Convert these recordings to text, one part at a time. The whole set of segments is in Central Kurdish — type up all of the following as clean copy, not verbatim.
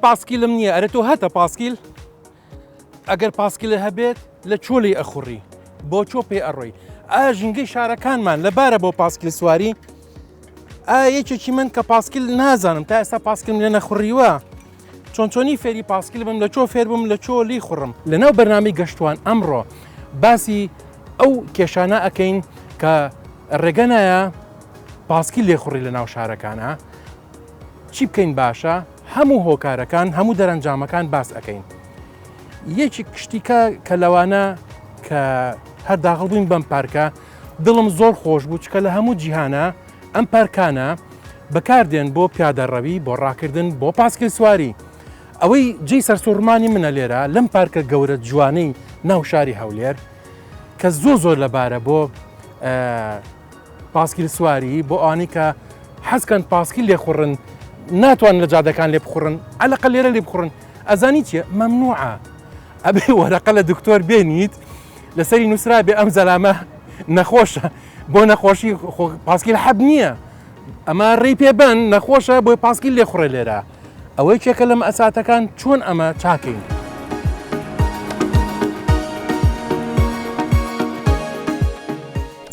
پاسکیلم نییە ئەرە تۆ هەتە پاسکیل؟ ئەگەر پاسکیلە هەبێت لە چۆ لێی ئەخوڕی؟ بۆ چۆ پێ ئەڕۆی؟ ئایا ژینگەی شارەکانمان لەبارە بۆ پاسکیل سواری؟ ئایا یەکێکی من کە پاسکیل نازانم تا ئێستا پاسکیلم لێ نەخوڕیوە چۆن چۆنی فێری پاسکیل بم لە چۆ فێر بم لە چۆ لی خوڕم لەناو بەرنامەی گەشتوان ئەمڕۆ باسی ئەو کێشانە ئەکەین کە ڕێگە نایە پاسکیل لێخوڕی لە ناو شارەکانە چی بکەین باشە هەموو هۆکارەکان هەموو دەرەنجامەکان باس ئەەکەین یەکی کشتیکە کە لەوانە کە هەر داخڵ بووین بەم پارکە دڵم زۆر خۆش بوو چکە لە هەموو جیهانە ئەم پارکانە بەکاردێن بۆ پیادەڕەوی بۆ ڕاکردن بۆ پاسکیل سواری ئەوەی جێی سەرسوڕمانی منە لێرە لەم پارکە گەورە جوانەی ناو شاری هەولێر کە زۆر زۆر لەبارە بۆ پاسکیل سواری بۆ ئەوانەی کە حەزکەن پاسکیل لێخوڕن ناتوان لە جادەکان لێ بخوڕن عەلەقە لێرە لێ بخوڕن ئەزانی چیە مەمنوعە ئەبێ وەرەقە لە دکتۆر بێنیت لەسەری نووسرا بێ ئەم زەلامە نەخۆشە بۆ نەخۆشی پاسکیل حەب نییە ئەمە ڕێی پێ بن نەخۆشە بۆی پاسکیل لێ خوڕێ لێرە ئەوەی کێکە لەم ئەساتەکان چۆن ئەمە چاکەین.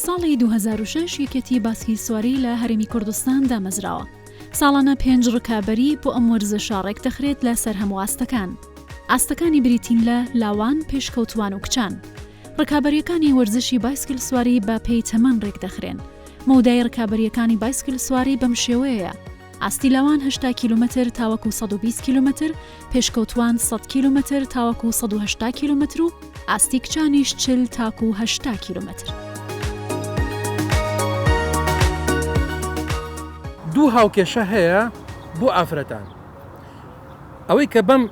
ساڵی 2006 یەکێتی باسکیلسواری لە هەرێمی کوردستان دامەزراوە. ساڵانە پێنج ڕکابەری بۆ ئەم وەرزشە ڕێکدەخرێت لە سەر هەموو ئاستەکان. ئاستەکانی بریتین لە لاوان، پێشکەوتووان و کچان. ڕکابەرییەکانی وەرزشی بایسکلسواری بە پێی تەمەن ڕێکدەخرێن. مەودای ڕکابەرییەکانی بایسکلسواری بەم شێوەیەیە، ئاستی لاوان 80 کیلۆمەتر تاوەکو 120 کیلۆمەتر، پێشکەوتووان 100 کیلۆمەتر تاوەکو 180 کیلۆمەتر و ئاستی کچانیش 40 تاکو 80 کیلۆمەتر. دوو هاوکێشە هەیە بۆ ئافرەتان. ئەوەی کە بەم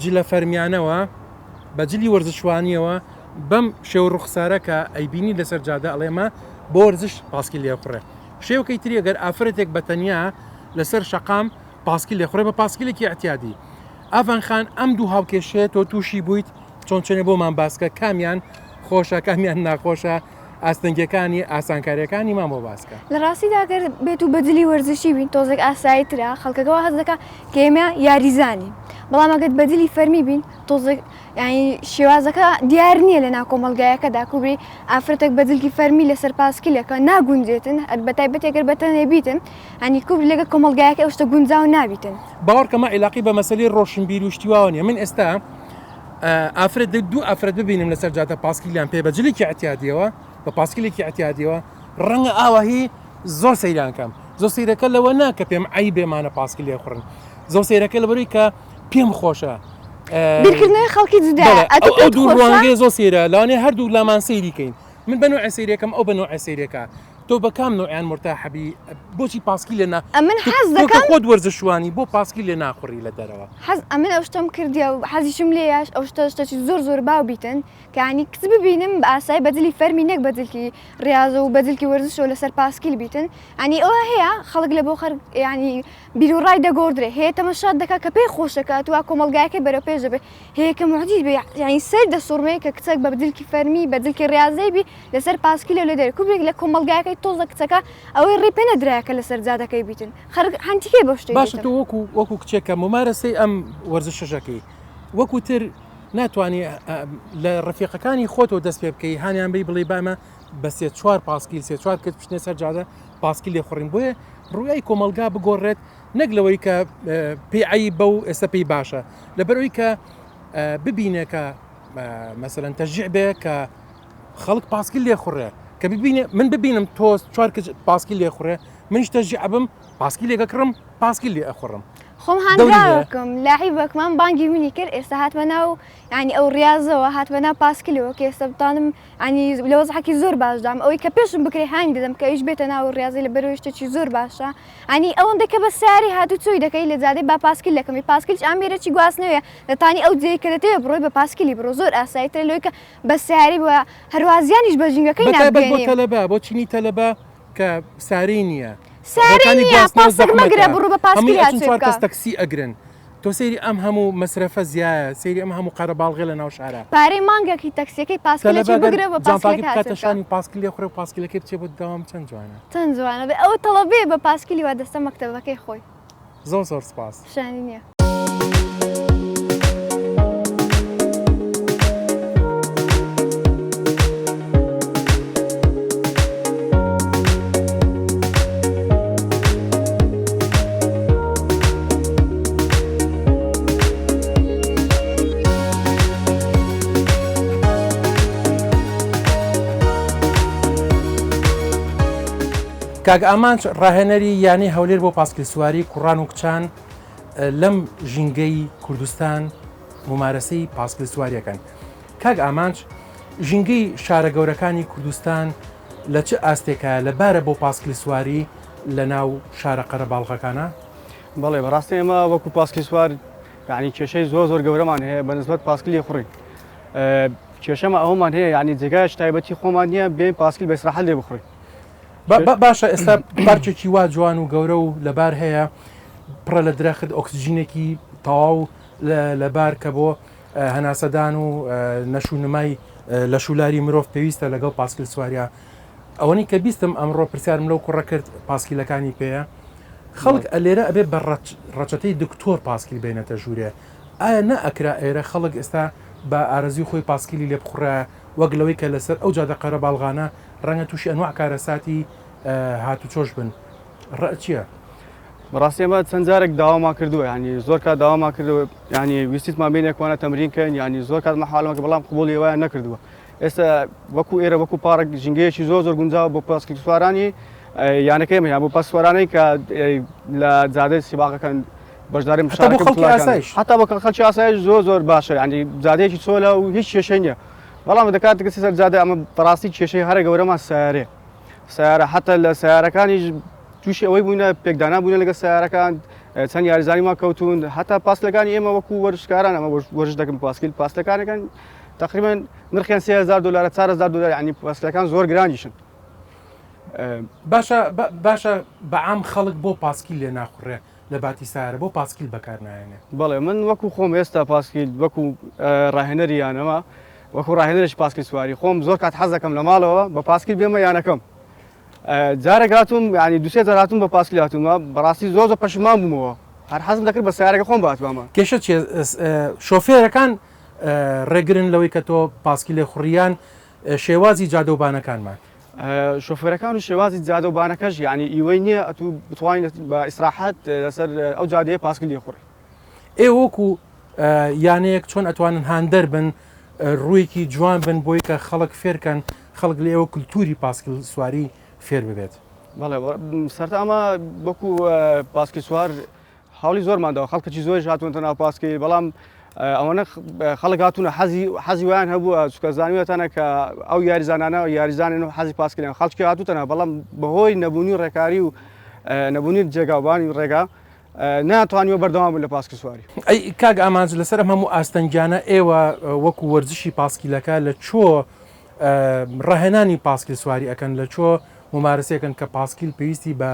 جلە فەرمیانەوە بە جلی وەرزشوانیەوە بەم شێوە ڕوخسارە کە ئەیبینی لەسەر جادە ئەڵێمە بۆ وەرزش پاسکیل لێخوڕێ شێوەکەی تری ئەگەر ئافرەتێک بە تەنیا لەسەر شەقام پاسکیل لێخوڕێ بە پاسکیلێکی ئەتیادی ئاڤان خان ئەم دوو هاوکێشەیە تۆ تووشی بوویت چۆن چۆنێ بۆمان باسکە کامیان خۆشە کامیان ناخۆشە ئاستەنگیەکانی ئاسانکاریەکانی مان بۆ باسکە. لە ڕاستیدا گەر بێت و بە جلی وەرزشی بین تۆزێک ئاسایی ترە خەڵکەکە وا هەست دەکا کە ئێمە یاریزانین بەڵام ئەگەر بە جلی فەرمی بین تۆزێک یانی شێوازەکە دیار نییە لە ناو کۆمەڵگایەکەدا کوبری ئافرەتێک بە جلکی فەرمی لەسەر پاسکیلێکە ناگونجێتن هەر بە تایبەتی ئەگەر بە تەنێ بیتن یانی کوبری لەگەڵ کۆمەڵگایەکە ئەو شتە گونجاو نابیتن. باوەڕکە مە عیلاقەی بە مەسەلەی ڕۆشنبیر و شتی واوە نییە من ئێستا ئافرەت دوو ئافرەت ببینم لەسەر جادە پاسکیلیان پێ بە جلێکی ئەتیادیەوە بە پاسکیلێکی ئەتیادیەوە ڕەنگە ئاواهی زۆر سەیران کەم زۆر سەیرەکە لەوە نا کە پێم عیبێ مانە پاسکیل لێ خوڕن زۆر سەیرەکە لەبەروی کە پێم خۆشە بیرکردنەوەی خەڵکی جودا ئەو دوو ڕوانگەیە زۆر سەیرە لەوانەیە هەردوو لامان سەیری کەین من بە نوعێ سەیرەکەم ئەو بە نوعێ سەیرەکە تۆ بە کام نوعیان مورتاحەبی بۆچی پاسکیل لێ نا ئەمن حەز تۆ کە دەکەم خۆت وەرزشوانی بۆ پاسکیل لێ ناخوڕی لە دەرەوە؟ حەز ئەمن ئەو شتەم کردیە و حەزیشم لێیە ئەو شتە شتەکی زۆر زۆر باو بیتن کە یانی کچ ببینم بە ئاسایی بە جلی فەرمی نەک بە جلکی ڕیازە و بە جلکی وەرزشەوە لەسەر پاسکیل بیتن یانی ئەوە هەیە خەڵک لە بۆ خەر یانی بیروڕای دەگۆڕدرێ هەیە تەمەشات دەکا کە پێی خۆشە کە ئەتوا کۆمەڵگایەکەی بەرەو پێش دەبێ هەیە کە موعجیز بێ یانی سەر دەسوڕمێ کە کچەک بە جلکی فەرمی بە جلکی ڕیازەی بی لەسەر پاسکیلە لێ دەرێ کوبێک لە کۆمەڵگایەکەی تۆزە کچەکە ئەوەی ڕێی پێ نەدرایە کە لەسەر جادەکەی بیتن خەرک هەنتیکەی بەو شتەی باشە دیتم. تۆ وەکو وەکو کچێک کە مومارەسەی ئەم وەرزشەش ئەکەی وەکو تر ناتوانی لە ڕەفیقەکانی خۆتەوە دەست پێ بکەی هانیان بی بڵێ بامە بە سێ چوار پاسکیل سێ چوار کچ بچنە سەر جادە پاسکیل لێخوڕین بۆیە ڕوئیای کۆمەڵگا بگۆڕێت نەک لەوەی کە پێی عەیبە و ئێستا پێی باشە لەبەرئەوەی کە ببینێ کە مەسەلەن تەشجیع بێ کە خەڵک پاسکیل لێخوڕێ کە ببینێ من ببینم تۆ چوار کچ پاسکیل لێخوڕێ منیش تەشجیع ئەبم پاسکیل لێگەکڕم پاسکیل لێ ئەخوڕم خۆم هاندراوەکەم لاعیبەکمان بانگی منی کرد ئێستا هاتمە ناو یانی ئەو ڕیازەوە هاتمە ناو پاسکیلەوە کە ئێستا بتوانم ینی لە وەزعەکی زۆر باشدام ئەوەی کە پێشم بکرێ هانی دەدەم کە ئەویش بێتە ناو ڕیازی لە بەرەوەی شتێکی زۆر باشە ینی ئەوەندە کە بە سیاری هاتوچۆی دەکەی لە جادەی با پاسکیل دەکەمی پاسکیلش ئامێرێکی گواستنەوەیە دەتانی ئەو جێی کە دەتەوێ بڕۆی بە پاسکیلی بڕۆ زۆر ئاساییترە لەوەی کە بە سیاری بە هەروەها زیانیش بە ژینگەکەی بەتایبەت بۆ نابگەیەنی. تەلەبە بۆ چینی تەلەبە کە سارەی نییە سارەی ڕێکانی نییە گواستنەوە پاسک مەگرە زەحمەتە بڕۆ بە پاسکیل هەمووی ئەچن هاتوچۆی چوار بکە. کەس تەکسی ئەگرن تۆ سەیری ئەم هەموو مەسرەفە زیایە سەیری ئەم هەموو قەرەباڵغێ لە ناو شارە. پارەی مانگەکی تەکسیەکەی تەلەبە پاسکیلەکی گەر بگرە بە جانتاکەی پاسکیلەکە بکاتە هاتوچۆ بکە. شانی پاسکیل لێ خوڕێ و پاسکیلەکەی بچێ بۆ دەوام چەند جوانە. چەند جوانە بێ ئەوە تەڵەبەیە بە پاسکیلی وا دەستە مەکتەبەکەی خۆی. زۆر زۆر سپاس. شانی نیە. کاک ئامانج ڕاهێنەری یانەی هەولێر بۆ پاسکیلسواری کوڕان و کچان لەم ژینگەی کوردستان مومارەسەی پاسکیلسواریەکەن. کاک ئامانج ژینگەی شارە گەورەکانی کوردستان لە چ ئاستێکایە لەبارە بۆ پاسکیلسواری لە ناو شارە قەرەباڵغەکانا؟ بەڵێ بەڕاستی ئێمە وەکو پاسکیلسوار یعنی کێشەی زۆر زۆر گەورەمان هەیە بە نسبەت پاسکیلی خوڕین کێشەمە ئەومان هەیە یعنی جێگایش تایبەتی خۆمان نییە بێن پاسکیل بە ئیسراحەت لێ بخڕین باشە ئێستا پارکێکی وا جوان و گەورە و لەبار هەیە پڕە لە درەخت ئۆکسجینێکی تەواو لەبار کە بۆ هەناسەدان و نەشونمای لەشولاری مرۆڤ پێویستە لەگەڵ پاسکیل سواریا ئەوەنی کە بیستم ئەمڕۆ پرسیارم لەو کوڕە کرد پاسکیلەکانی پێیە خەڵک ئەلێرە ئەبێ بە ڕەچەتەی دکتۆر پاسکیل بێنێتە ژوورێ ئایا نەئەکرا ئێرە خەڵک ئێستا بە ئارەزوی خۆی پاسکیلی لێ بخوڕایە وەک لەوەی کە لەسەر ئەو جادە قەرەباڵغانە ڕەنگە تووشی ئەنواع کارەساتی هاتوچۆش بن ڕەئت چیە؟ بەڕاستی ئێمە چەند جارێک داوامان کردووە یعنی زۆر کات داوامان کردووە یعنی ویستمان بێنێ کوانە تەمرین کەین یعنی زۆر کات مەحاڵمان کە بەڵام قبوڵی وایان نەکردووە ئێستا وەکو ئێرە وەکو پارک ژینگەیەکی زۆر زۆر گونجاوە بۆ پاسکیل سوارانی یانەکەی ئێمە یان بۆ پاسوارانەی کە لە جادەی سیباقەکان بەشداری حتا بۆ خەڵکی ئاسایش حتا بۆ خەڵکی ئاسایش زۆر زۆر باشە یعنی جادەیەکی چۆلە و هیچ کێشەی نییە بەڵام دەکات کەسی سەر جادە ئەمە بەڕاستی کێشەی هەرە گەورەمان سیارەیە سیارە حتا لە سیارەکانیش تووشی ئەوەی بووینە پێکدانا بووینە لەگەڵ سیارەکان چەند یاریزانیمان کەوتون هەتا پاسلەکانی ئێمە وەکو وەرزشکاران ئەمە وەرزش دەکەن پاسکیل پاسلەکانەکان تقریبا نرخیان 3000 دلارە 4000 دلار یعنی پاسکیلەکان زۆر گرانیشن باشە باشە بەعام خەڵک بۆ پاسکیل لێ ناخوڕێ لە باتی سارە بۆ پاسکیل بەکار نایەنێ؟ بەڵێ من وەکو خۆم ئێستا پاسکیل وەکو ڕاهێنەری یانەمە وەکو ڕاهێنەرێکی پاسکیل سواری خۆم زۆر کات حەز دەکەم لە ماڵەوە بە پاسکیل بێمە یانەکەم جارێک هاتووم یعنی دوسێ جار هاتووم بە پاسکیل هاتوومە بەڕاستی زۆر زۆر پەشیمان بوومەوە هەر حەزم دەکرد بە سیارەکە خۆم باتبامە کێشە چیە شۆفێرەکان ڕێگرن لەوەی کە تۆ پاسکیلێ خوڕیان شێوازی جادە و بانەکانمان. شۆفێرەکان و شێوازی جادە و بانەکەش یعنی ئیوەی نییە ئەتوو بتوانین بە ئیسراحەت لەسەر ئەو جادەیە پاسکیل لێخوڕی. ئێوە وەکو یانەیەک چۆن ئەتوانن هاندەر بن ڕوویەکی جوان بن بۆی کە خەڵک فێرکەن خەڵک لە ئێوە کولتوری پاسکیل سواری فێر ببێت؟ بەڵێ سەرتا ئەمە وەکو پاسکیل سوار هەوڵی زۆرمان داوە خەڵکێکی زۆریش هاتوونەتە ناو پاسکیل بەڵام ئەوەنە خەڵک هاتوونە حەزی حەزی وایان هەبووە چونکە زانیوەتانە کە ئەو یاریزانانە یاریزانن و حەزی پاسکیلیان خەڵکی هاتووتەنە بەڵام بەهۆی نەبوونی ڕێکاری و نەبوونی جێگاوبانی ڕێگا ناتوانیوە بەردەوام بن لە پاسکیل سواری. ئەی کاک ئامانج لەسەر ئەم هەموو ئاستەنگیانە ئێوە وەکو وەرزشی پاسکیلەکە لە چۆ ڕاهێنانی پاسکیل سواری ئەکەن لە چۆ مومارەسەیەکەن کە پاسکیل پێویستی بە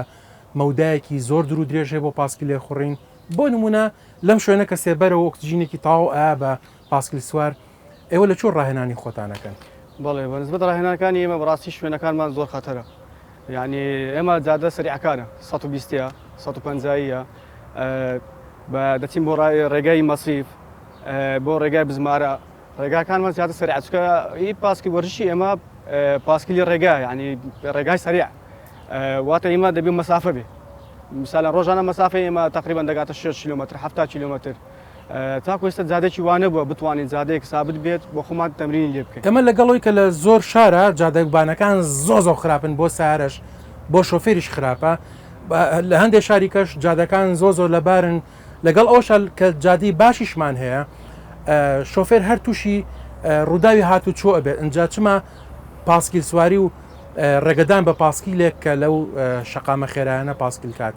مەودایەکی زۆر دوور و درێژ هەیە بۆ پاسکیل لێخوڕین، بۆ نموونە لەم شوێنە کە سێبەرە و ئۆکسجینێکی تەواو ئەیا بە پاسکیل سوار، ئێوە لە کوێ ڕاهێنانی خۆتان ئەکەن؟ بەڵێ بە نسبەت ڕاهێنانەکانی ئێمە بەڕاستی شوێنەکانمان زۆر خەتەرە یانی ئێمە جادە سەریعەکانە 120 ە 150 یە بە دەچین بۆ ڕێگای مەسیف بۆ ڕێگای بزمارە ڕێگاکانمان زیاتر سەریعە چونکە ئی پاسکی وەرزشی ئێمە پاسکیلی ڕێگا یعنی ڕێگای سەریع واتە ئێمە دەبێ مەسافە بێ مثلا ڕۆژانە مەسافەی ئێمە تقریبا دەگاتە 6 کیلومتر 70 کیلومتر تاکو ئێستا جادێکی وا نەبووە بتوانین جادەیەک سابت بێت بۆ خۆمان تەمرینی لێ بکەین. ئەمە لەگەڵ ئەوەی کە لە زۆر شارا جادەوبانەکان زۆر زۆر خراپن بۆ سەیارەش بۆ شۆفێریش خراپە لە هەندێک شاری کەش جادەکان زۆر زۆر لەبارن لەگەڵ ئەوشا کە جادەی باشیشمان هەیە شۆفێر هەر تووشی ڕووداوی هاتوچۆ ئەبێت ئینجا چما پاسکیل سواری و ڕێگەدان بە پاسکیلێک کە لەو شەقامە خێرایانە پاسکیل کات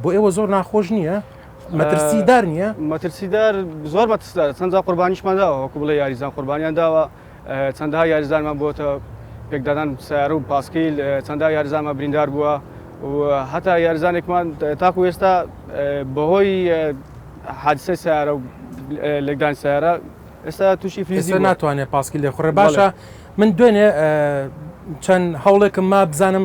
بۆ ئێوە زۆر ناخۆش نییە؟ مەترسیدار نییە؟ مەترسیدار زۆر مەترسیدارە چەند جار قوربانیشمان داوە وەکو بڵێ یاریزان قوربانیان داوە چەندەها یاریزانمان بۆتە پێکدادان سیارە و پاسکیل چەندەها یاریزانمان بریندار بووە و هەتا یاریزانێکمان تاکو ئێستا بەهۆی حادیسەی سیارە و لێکدانی سیارە ئێستا تووشی فریزی ئێستا ناتوانێت پاسکیل لێخوڕێ باشە من دوێنێ چەند هەوڵێکم ما بزانم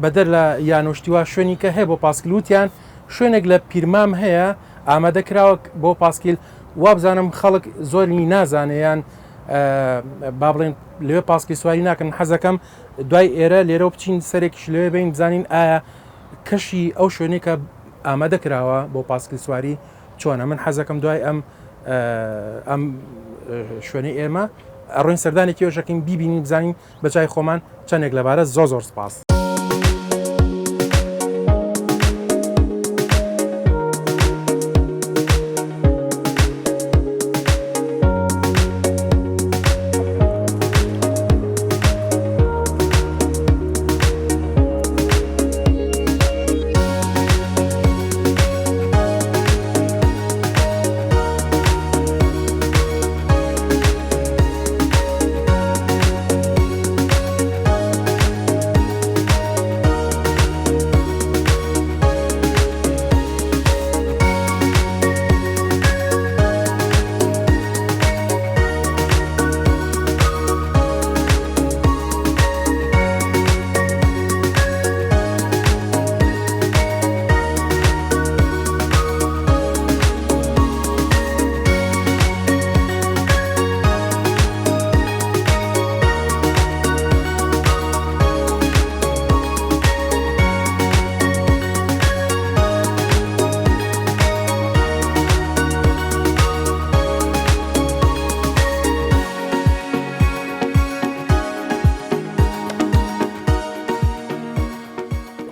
بەدەر لە یانۆشتیوا شوێنی کە هەیە بۆ پاسکیل وتیان شوێنێک لە پیرمام هەیە ئامادە کراوە بۆ پاسکیل وابزانم خەڵک زۆری نازانێ یان با بڵێن لەوێ پاسکیل سواری ناکەن حەزەکەم دوای ئێرە لێرەوە بچین سەرێکیش لەوێ بین بزانین ئایا کەشی ئەو شوێنێک کە ئامادە کراوە بۆ پاسکیل سواری چۆنە من حەزەکەم دوای ئەم ئەم شوێنەی ئێمە ئەڕۆین سەردانێکی ئەوشەکەین بیبینین بزانین بە چای خۆمان چەندێک لەبارە زۆر زۆر سپاس.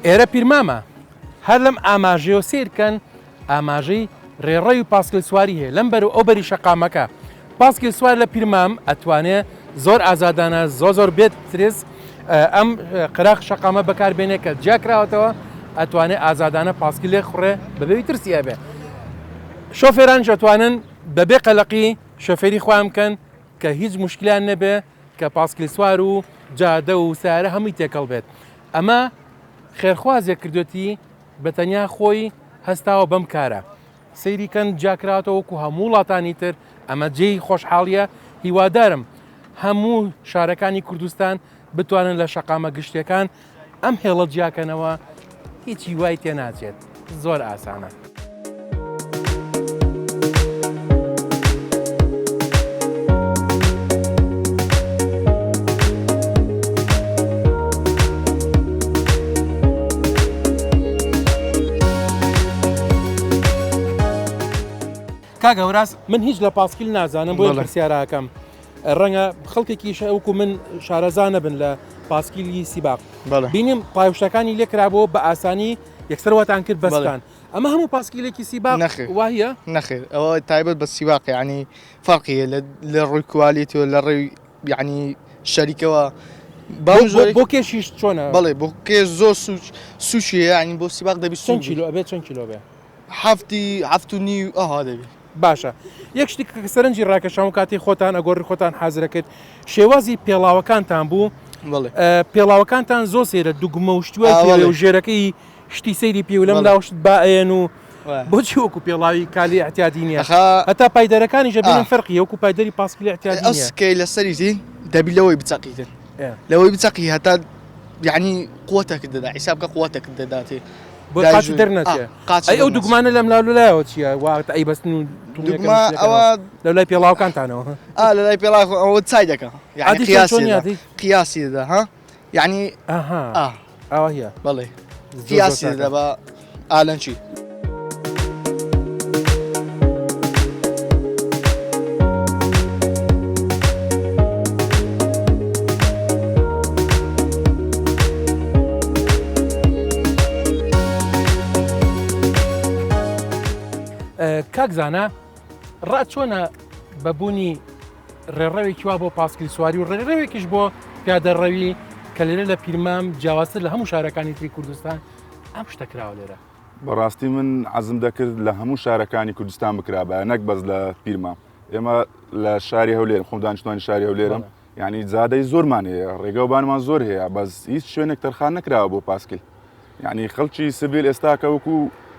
ئێرە پیرمامە هەر لەم ئاماژەیەوە سەیر کەن ئاماژەی ڕێڕەوی و پاسکیل سواری هەیە لەم بەر و ئەو بەری شەقامەکە پاسکیل سوار لە پیرمام ئەتوانێ زۆر ئازادانە زۆر زۆر بێت ترس ئەم قەراخ شەقامە بەکار بێنێ کە جیا کراوەتەوە ئەتوانێ ئازادانە پاسکیل لێ خوڕێ بەبێ ترسی ئەبێ شۆفێرانیش ئەتوانن بەبێ قەلەقی شۆفێری خۆیان بکەن کە هیچ مشکلیان نەبێ کە پاسکیل سوار و جادە و سیارە هەمووی تێکەڵ بێت ئەمە خێرخوازێک کردوێتی بە تەنیا خۆی هەستاوە بەم کارە. سەیری کەن جیاکراوەتەوە وەکو هەموو وڵاتانی تر، ئەمە جێی خۆشحاڵیە، هیوادارم هەموو شارەکانی کوردستان بتوانن لە شەقامە گشتیەکان ئەم هێڵە جیاکەنەوە، هیچی وای تێناچێت زۆر ئاسانە. کاک هەوراز من هیچ لە پاسکیل نازانم بۆیە پرسیارەکەم ڕەنگە خەڵکێکیش وەکو من شارەزا نەبن لە پاسکیلی سیباق بینیم پایشتەکانی لێکرابوو بە ئاسانی یەکسەر واتان کرد بەستان ئەمە هەموو پاسکیلێکی سیباق نەخێر وایە؟ نەخێر ئەوە تایبەت بە سیباقە یعنی فەرقی هەیە لە ڕووی کوالیتیەوە لە ڕووی یعنی شەریکەوە بەم زۆر بۆ کێشیش چۆنە؟ بەڵێ بۆ کێش زۆر سوچ سوچی هەیە یعنی بۆ سیباق دەبی چەند کیلۆ ئەبێ چەند کیلۆ بێ؟ حەفتی حەفت و نیو ئەها دەبی. باشە یەک شتی کە سەرنجی ڕاکێشام و کاتی خۆتان ئەگۆڕی خۆتان حازرە کرد شێوازی پێڵاوەکانتان بوو پێڵاوەکانتان زۆر سەیرە دوگمە و شتوە و ژێرەکەی شتی سەیری پێ و لەم لاوە شت با ئەیەن و بۆچی وەکو پێڵاوی کالی ئەعتیادی نییە هەتا پایدەرەکانیش ئەبینم فەرقی وەکو پایدەری پاسکیلی ئەعتیادی نییە. ئەو سکەی لەسەریتی دەبی لەوەی بچەقیتن لەوەی بچەقی هەتا یعنی قوتەکت دەدا حیساب کە قوتەکت دەداتێ بۆ قاچ دەرنەچێ ئەی ئەو دوگمانە لەم لاو لایەوە چییە وا ئەی بەستن و دوگمە ئەوە لەو لای پێڵاوەکانتانەوە ئا لە لای پێڵاو ئەوە چای دەکا یعنی قیاسی قیاسی دەدا ها یعنی ئەها ئا ئاوا هەیە بەڵێ قیاسی دەدا بە ئالەنچی. کاک زانا ڕا چۆنە بە بوونی ڕێڕەوێکی وا بۆ پاسکیل سواری و ڕێڕەوێکیش بۆ پیادەڕەوی کە لێرە لە پیرمام جیاوازتر لە هەموو شارەکانی تری کوردستان ئەم شتە کراوە لێرە. بەڕاستی من عەزم دەکرد لە هەموو شارەکانی کوردستان بکرابایە نەک بەس لە پیرمام ئێمە لە شاری هەولێر خۆم دانیشتوانی شاری هەولێرم یعنی جادەی زۆرمان هەیە ڕێگە و بانمان زۆر هەیە بەس هیچ شوێنێک تەرخان نەکراوە بۆ پاسکیل یعنی خەڵکی سڤیل ئێستاکە وەکو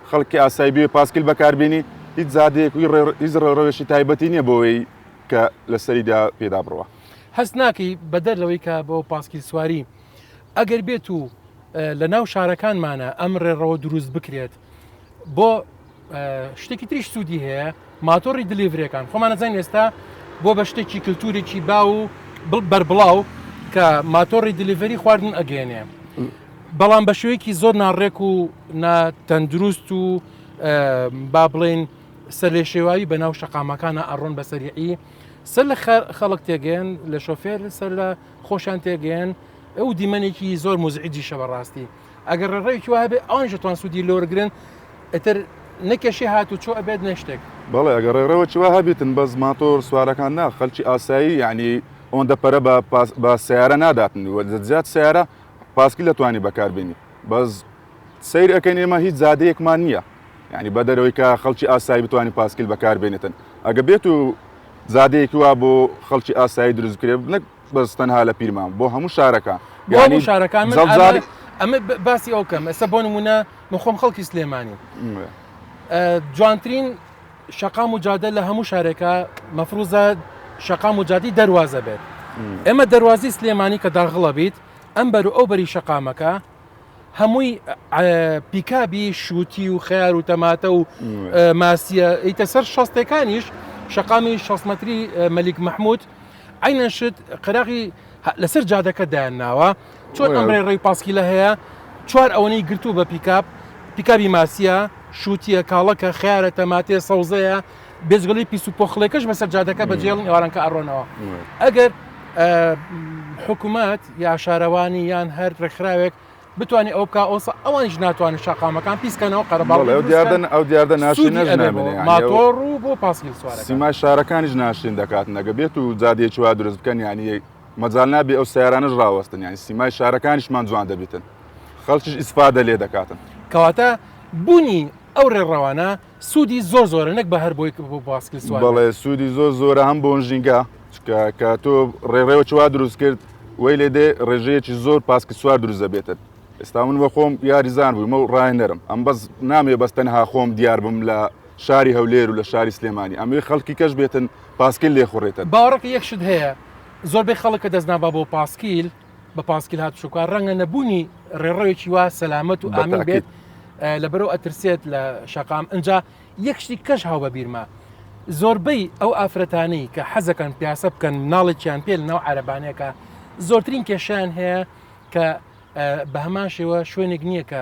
خەڵکی ئاسایی بێ پاسکیل بەکاربێنی هیچ جادەیەک و هیچ ڕێڕەوێکی تایبەتی نییە بۆی کە لەسەریدا پێدا بڕوە. هەست ناکەی بەدەر لەوەی کە بۆ پاسکیل سواری ئەگەر بێت و لە ناو شارەکانمانە ئەم ڕێڕەوە دروست بکرێت بۆ شتێکی تریش سوودی هەیە ماتۆڕی دلیڤرەکان خۆمان نەزانین ئێستا بۆ بە شتێکی کللتورێکی باو و بەربڵاو کە ماتۆڕی delivery خواردن ئەگەێنێ بەڵام بە شێوەیەکی زۆر ناڕێک و ناتەندروست و با بڵێن سەرلێشێواوی بە ناو شەقامەکانە ئەڕۆن بە سەریعی سەر لە خەڵک تێگەن لە شۆفێر سەر لە خۆشیان تێگەن ئەو دیمەنێکی زۆر موزعیجیشە بەڕاستی ئەگەر ڕێڕەوێکی وا هەبێ ئەوانیش دەتوان سوودی لێوەرگرن ئیتر نە کێشەی هاتوچۆ ئەبێت نە شتێک. بەڵێ ئەگەر ڕێڕەوێکی وا هەبیتن بەس ماتۆر سوارەکان نا خەلکی ئاسایی یانی ئەوەندە پەرە بە پاس بە سەیارە ناداتن و لە جیات سەیارە پاسکیل دەتوانی بەکار بێنی بەس سەیر ئەکەین ئێمە هیچ جادەیەکمان نییە یانی بە دەرەوەی کە خەڵکی ئاسایی بتوانانی پاسکیل بەکار بێنێتن ئەگە بێت و جادەیەکی وا بۆ خەڵکی ئاسایی دروست بکرێت نەک بەس تەنها لە پیرمام بۆ هەموو شارەکان بۆ هەموو شارەکان من ئەمە ئەمە باسی ئەو کەم ئێستا بۆ نمونە من خۆم خەڵکی سلێمانی جوانترین شەقام و جادە لە هەموو شارێکە مەفروزە شەقام و جادی دەواازە بێت ئێمە دەواازی سلێمانی کە داغڵە بیت ئەم بەر و ئەو بەری شەقامەکە هەمووی پیکابی شووتی و خەیار و تەماتە و ماسیە ئیتە سەر شەستەکانیش شەقامی 6 مەتری مەلیک مححمود عینەن شت قەراغی لەسەر جادەکە دایان ناوە چۆن ئەم ڕێڕەوی پاسکیلە هەیە چوار ئەوەنەی گرتوو بە پیکاب پیکابی ماسیە شووتیە کاڵەکە خیارە تەماتێ سەوزەیە بێجگەلی پیس و پۆخڵێکەش بەسەر جادەکە بەجێڵن ئێواران کە ئەڕۆنەوە ئەگەر حکوومەت یا شارەوانی یان هەر ڕێکخراوێک بتوانێ ئەوە بکا ئەوسا ئەوانیش ناتوانن شەقامەکان پیس کەنەوە قەرەباڵغی بەڵێ ئەو دروست دیاردە کەن ئەو دیاردە سوودی ناشرینەش ئەبێ بۆ نامێنێ یانی ئەو ماتۆڕ و بۆ پاسکیل سوارەکان. سیمای شارەکانیش ناشرین دەکاتن ئەگە بێت و جادەیەکی وا دروست بکەن یانی مەجال نابێ ئەو سەیارانەش ڕاوەستن یانی سیمای شارەکانیشمان جوان دەبیتن خەڵکیش ئیسفادە لێ دەکاتن. کەواتە بوونی ئەو ڕێڕەوانە سوودی زۆر زۆرە نەک بە هەر بۆی بۆ پاسکیل سوار بێت. بەڵێ سوودی زۆر زۆرە هەم بۆ ژینگە چونکە کە تۆ ڕێڕەوێکی وا دروست کرد وەی لێ دێ ڕێژەیەکی زۆر پاسکیل سوار دروست دەبێتن ئێستا من بە خۆم یاریزان بوومە و ڕاهێنەرم ئەم بەس نامەوێ بەس تەنها خۆم دیار بم لە شاری هەولێر و لە شاری سلێمانی ئەمەوێ خەڵکی کەش بێتن پاسکیل لێخوڕێتن. باوەڕەکە یەک شت هەیە زۆربەی خەڵک کە دەست نابا بۆ پاسکیل بە پاسکیل هاتوچۆ بکات ڕەنگە نەبوونی ڕێڕەوێکی وا سەلامەت و ئامین بێت لەبەرەوە ئەترسێت لە شەقام ئەجا یەک شتی کەش هاو بەبیرمە زۆربەی ئەو ئافرەتانەی کە حەزەکەن پیاسە بکەن مناڵێکیان پێ لەناو عەرەبانەکە زۆرترین کێشیان هەیە کە بە هەمان شێوە شوێنێک نییە کە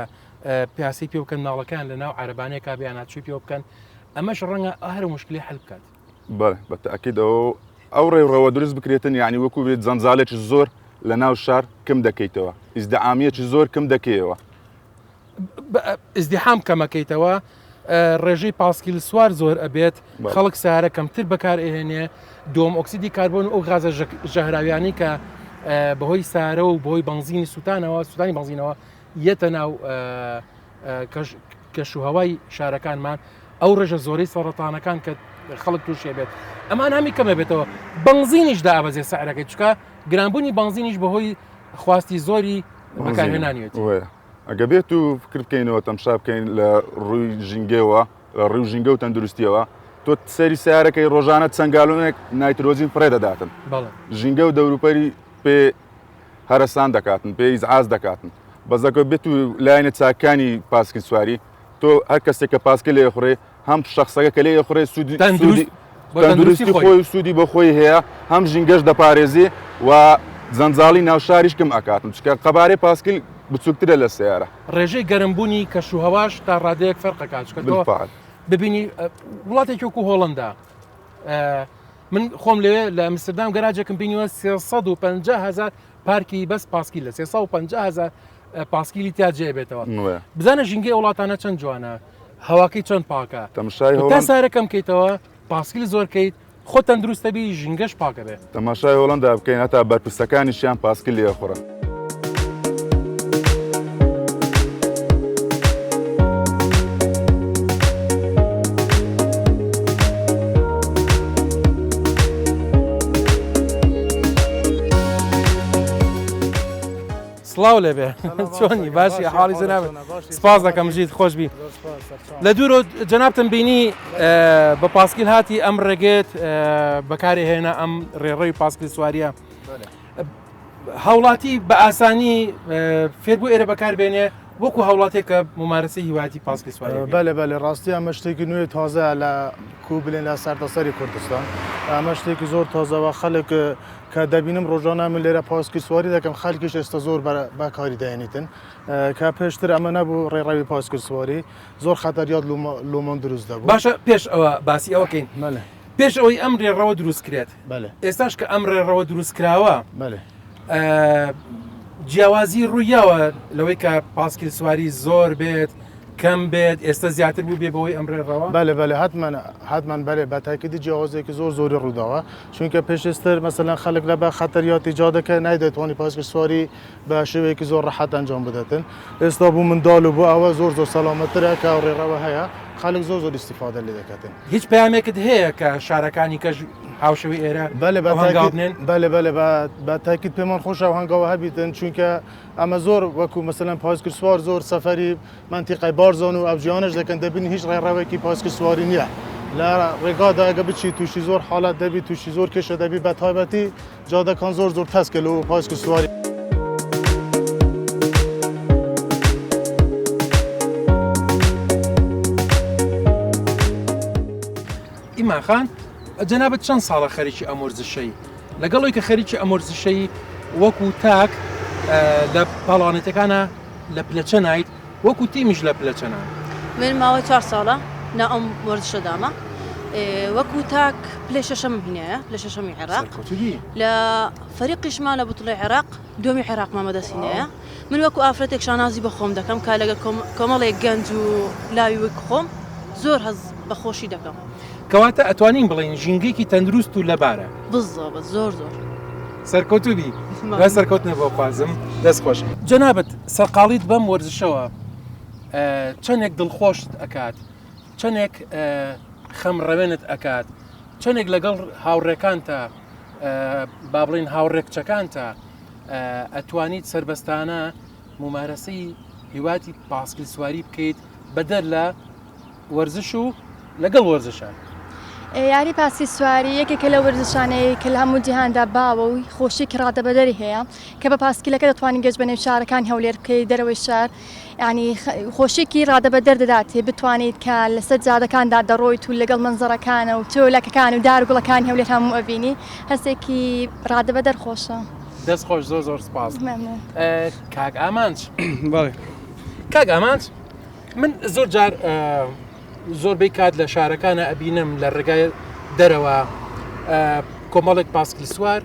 پیاسی پێ بکەن مناڵەکان لە ناو عەرەبانەیەکا بیان هاتوچۆی پێوە بکەن ئەمەش ڕەنگە هەر مشکلی حل بکات. بەڵێ بە تەئکید ئەوە ئەو ڕێڕەوە دروست بکرێتن یعنی وەکو بێت جەنجالێکی زۆر لە ناو شار کم دەکەیتەوە ئیزدیحامیەکی زۆر کم دەکەیەوە. ئیزدیحام کەمەکەیتەوە ڕێژەی پاسکیل سوار زۆر ئەبێت خەڵک سارە کەمتر بەکار ئەهێنێ دووەم ئۆکسیدی کاربۆن و ئەو غازە ژەهراویانەی کە بەهۆی سارە و بەهۆی بەنزینی سووتانەوە سووتانی بەنزینەوە یەتە ناو کەشوهەوای شارەکانمان ئەو ڕێژە زۆرەی سەڕەتانەکان کە خەڵک تووشێ بێت ئەمان هەمی کەمە بێتەوە بەنزینیش دابەزێ سعرەکەی چکە گرانبوونی بەنزینیش بەهۆی خواستی زۆری بەکارهێنانیەتی ئەگە بێت و فکر بکەینەوە تەمشا بکەین لە ڕووی ژینگەوە لە ڕووی ژینگە و تەندروستیەوە تۆ سەری سیارەکەی ڕۆژانە چەند گالۆنێک نایترۆجین فڕێ دەداتن ژینگە و دەوروپەری پێ هەرەسان دەکاتن پێ ئیزعاج دەکاتن بەس ئەگەر بێت و لایەنە چاکانی پاسکیل سواری تۆ هەر کەسێک کە پاسکیل لێ خوڕێ هەم شخصەکە کە لێ خوڕێ سوودی تەندروستی خۆی و سوودی بۆ خۆی هەیە هەم ژینگەش دەپارێزی و جەنجاڵی ناوشاریش کم ئەکاتن چکە قەبارەی پاسکیل بچووکترە لە سیارە ڕێژەی گەرمبوونی کەشوهەواش تا ڕادەیەک فەرقەکات چکە تۆ ببینی وڵاتێکی وەکو هۆڵندا من خۆم لەوێ لە ئەمستردام گەراجێکم بینیوە 350 هزار پارکی بەس پاسکیل لە 350 هزار پاسکیلی تیا جێ بێتەوە بزانە ژینگەی وڵاتانە چەند جوانە هەواکەی چۆن پاکە تەمشای تا سارەکەم کەیتەوە پاسکیل زۆر کەیت خۆ تەندروستەبی ژینگەش پاکە بێ تەماشای هۆڵندا بکەین هەتا بەرپرسەکانیشیان پاسکیل لێخوڕن. سڵاو لێبێ چۆنی باشی حاڵی جەناب سپاس دەکەم ژیت خۆشببی لە دوورۆ جەنابتم بینی بە پاسکیل هاتی ئەم ڕێگێت بەکاری هێنا ئەم ڕێڕەوی پاسکیل سواریە هاوڵاتی بە ئاسانی فێربوو ئێرە بەکار بێنێ وەکو هاوڵاتێک کە ممارەسەی هیواتی پاسکیل سواری بکەن. بەلێ بەلێ ڕاستی ئەمە شتێکی نوێ تازەیە لە کو بلێن لە سەرتاسەری کوردستان ئەمە شتێکی زۆر تازەوە خەلک کە دەبینم ڕۆژانە من لێرە پاسکیل سواری دەکەم خەلکیش ئێستا زۆر بەکاری دەێنیتن کە پێشتر ئەمە نەبوو ڕێڕەوی پاسکیل سواری زۆر خەتەریات لۆمان دروست دەبوو. باشە پێش ئەوە باسی ئەوە کەین پێش ئەوەی ئەم ڕێڕەوە دروست کرێت ئێستاش کە ئەم ڕێڕەوە دروست کراوە جیاوازی ڕوویاوە لەوەی کە پاسکیل سواری زۆر بێت کەم بێت ئێستا زیاتر بوو بێ بەوەی ئەم ڕێڕەوە بەێ بەێ هەتمان هەتمان بەێ بە تاکیدی جیاوازێکی زۆر زۆری ڕووداوە چونکە پێشستر مەسەلەن خەڵک لە بە خەتەریاتی جادەکە نایدەتوانی پاسکیل سواری بە شێوەیەکی زۆر ڕەحەت ئەنجام بدەتن ئێستا بۆ منداڵ و بۆ ئەوە زۆر زۆر سەلامەترە کە ئەو ڕێڕەوە هەیە خەڵک زۆر زۆر ئیستیفادە لێ دەکاتن. هیچ پەیامێکت هەیە کە شارەکانی کەش هاوشێوەی ئێرە بەلێ بە ئەو هەنگاو تاکید بنێن؟ بەلێ بەلێ بە بە تاکید پێمان خۆشە ئەو هەنگاوە هەبیتن چونکە ئەمە زۆر وەکو مەسەلەن پایسکل سوار زۆر سەفەری مەنتیقەی بارزان و ئەو جیانەش دەکەن دەبینی هیچ ڕێڕەوێکی پایسکل سواری نییە لە ڕێگادا ئەگە بچی تووشی زۆر حاڵەت دەبی تووشی زۆر کێشە دەبی بە تایبەتی جادەکان زۆر زۆر تەسکە لۆ پایسکل سواری. ئیمان خان جەنابت چەند ساڵە خەریکی ئەم وەرزشەی لەگەڵ ئەوی کە خەریکی ئەم وەرزشەی وەکو تاک لە پاڵەوانێتەکانە لە پلە چەنایت وەکو تیمیش لە پلە چەنان؟ من ماوەی چوار ساڵە نا ئەم وەرزشەدامە. وەکو تاک پلەی شەشەمم هینایە لە شەشەمی عێراق لە فەریقیشمان لە بتڵی عێراق دووەمی عێراقمان بەدەست هینایە من وەکو ئافرەتێک شانازی بە خۆم دەکەم کە لەگەڵ کۆمەڵێک گەنج و لاوی وەک خۆم زۆر هەز بە خۆشی دەکەم. کەواتە ئەتوانین بڵێین ژینگەیەکی تەندروست و لەبارە. بزەبت زۆر زۆر. سەرکەوتوو بی دوای سەرکەوتنت بۆ خوازم دەست خۆش. جەنابت سەرقاڵیت بەم وەرزشەوە چەنێک دڵخۆشت ئەکات چەنێک خەم ڕەوێنت ئەکات چەنێک لەگەڵ هاوڕێکانتە با بڵین هاوڕێ کچەکانتە ئەتوانیت سربەستانە ممارەسەی هیواتی پاسکیل سواری بکەیت بەدەر لە وەرزش و لەگەڵ وەرزشە. یاری پاسکیل سواری یەکێکە لەو وەرزشانەی کە لە هەموو جیهاندا باوە و خۆشیەکی ڕادەبەدەری هەیە کە بە پاسکیلەکە دەتوانین گەشت بە نێو شارەکانی هەولێر بکەیت دەرەوەی شار یانی خۆشیەکی ڕادەبەدەر دەداتێ بتوانیت کە لەسەر جادەکاندا دەڕۆیت و لەگەڵ مەنزەرەکانە و چۆلەکەکان و دار و گوڵەکانی هەولێر هەموو ئەبینی هەستێکی ڕادەبەدەر خۆشە. دەست خۆش زۆر زۆر سپاس. مەمنون. کاک ئامانج. بەڵێ. کاک ئامانج من زۆر جار زۆربەی کات لە شارەکانە ئەبینم لە ڕێگای دەرەوە کۆمەڵێک پاسکیل سوار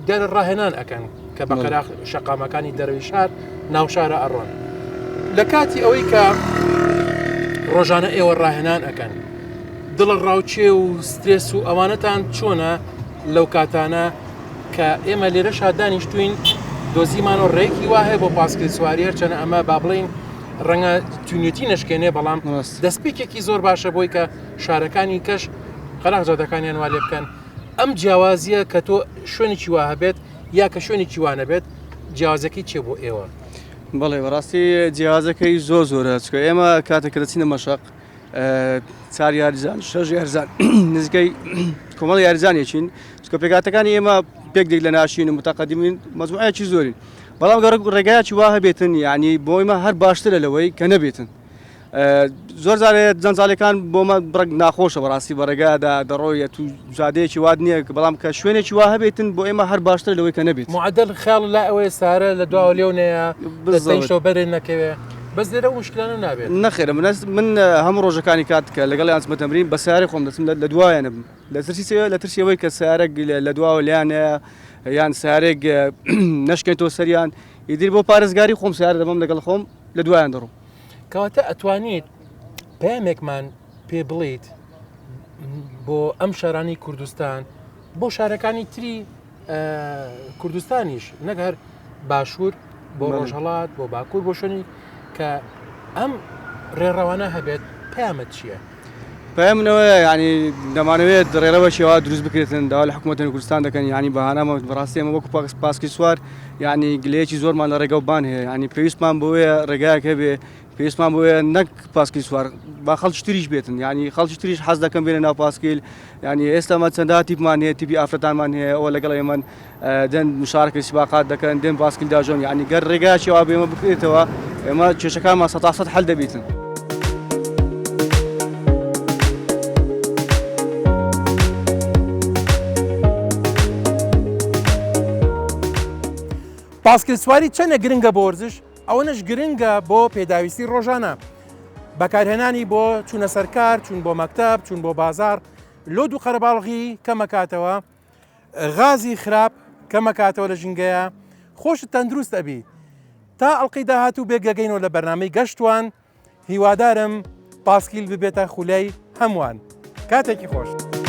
دەرە ڕاهێنان ئەکەن کە بە قەراخ شەقامەکانی دەرەوەی شار ناوشارە ئەڕۆن لە کاتی ئەوەی کە ڕۆژانە ئێوە ڕاهێنان ئەکەن دڵە ڕاوچێ و سترێس و ئەوانەتان چۆنە لەو کاتانە کە ئێمە لێرەشا دانیشتوین دۆزیمان و ڕێکی وا هەیە بۆ پاسکیل سواری هەرچەنە ئەمە با بڵین ڕەنگە تونێتی نەشکێنێ بەڵام دەستپێکێکی زۆر باشە بۆی کە شارەکانی کەش قەراغ جادەکانیان وا لێ بکەن ئەم جیاوازیە کە تۆ شوێنێکی وا هەبێت یا کە شوێنێکی وا نەبێت جیاوازەکەی چێ بۆ ئێوە؟ بەڵێ بەڕاستی جیاوازەکەی زۆر زۆرە چکە ئێمە کاتێک کە دەچینە مەشق چار یاریزان شەش یاریزان نزیکەی کۆمەڵ یاریزانێکین چکە پێکاتەکانی ئێمە پێک دێک لە ناشین و متەقدمین مەجموعەیەکی زۆرین بەڵام گەڕ ڕێگایەکی وا هەبێتن یعنی بۆ ئێمە هەر باشترە لەوەی کە نەبێتن زۆر جارێ جەنجاڵەکان بۆمە بڕێک ناخۆشە بەڕاستی بە ڕێگادا دەڕۆیە تو جادەیەکی وات نییە بەڵام کە شوێنێکی وا هەبێتن بۆ ئێمە هەر باشتر لەوەی کە نەبێت معدل خیاڵ لا ئەوەیە سارە لە دواوە لێو نەیە بزەشەوە بەرێ نەکەوێ بەس لێرە ئەو مشکلانە نابێت. نەخێر من من هەموو ڕۆژەکانی کات کە لەگەڵیان چمە تەمرین بە سەیارەی خۆم دەچم لە دوایانم لە ترسی چێ لە ترسی ئەوەی کە سەیارەک لە دواوە لێیان نەیە یان سەیارێک نەشکێنتەوە سەریان ئیدی بۆ پارێزگاری خۆم سەیارە دەبەم لەگەڵ خۆم لە دوایان دەڕۆم. کەواتە ئەتوانیت پەیامێکمان پێ بڵێیت بۆ ئەم شارانی کوردستان بۆ شارەکانی تری کوردستانیش نەک هەر باشوور بۆ ڕۆژهڵات بۆ باکوور بۆ شوێنی کە ئەم ڕێڕەوانە هەبێت پامەت چییە؟ پەیامنەوە ینی دەمانەوێت ڕێرەوە شێوا دروست بکرێتن داوا لە حکوومەتە کوردستان دەکەن ینی بەهانامە بەڕاستی ئەمە وەکو پاکس پاسکی سوار ینی گلەیەکی زۆرمان لە ڕێگە و بان هەیە ینی پێویستمان بۆیە ڕێگایەک هەبێ پێویستمان بۆیە نەک پاسکیل سوار با خەڵکی تریش بێتن ینی خەڵکی تریش حەز دەکەم بێنە ناو پاسکیل ینی ئێستا مە چەندها تیپمان هەیە تیپی ئافرەتانمان هەیە ئەوە لەگەڵ ئێمەن دێن مشارکەی سباقات دەکەن دێن پاسکیل داژۆن یعنی گەر ڕێگایەکی وا بێمە بکرێتەوە ئێمە کێشەکانمان سەتا سەد حەل دەبیتن. پاسکیل سواری چەندە گرنگە بۆ وەرزش ئەوەنەش گرنگە بۆ پێداویستی ڕۆژانە. بەکارهێنانی بۆ چوونە سەرکار، چوون بۆ مەکتەب، چوون بۆ بازاڕ، لۆد و قەرەباڵغی کەمەکاتەوە، غازی خراپ کەمەکاتەوە لە ژینگەیە، خۆشت تەندروست ئەبی. تا ئەڵقەی داهاتوو بێک دەگەینەوە لە بەرنامەی گەشتوان، هیوادارم پاسکیل ببێتە خولای هەمووان. کاتێکی خۆش.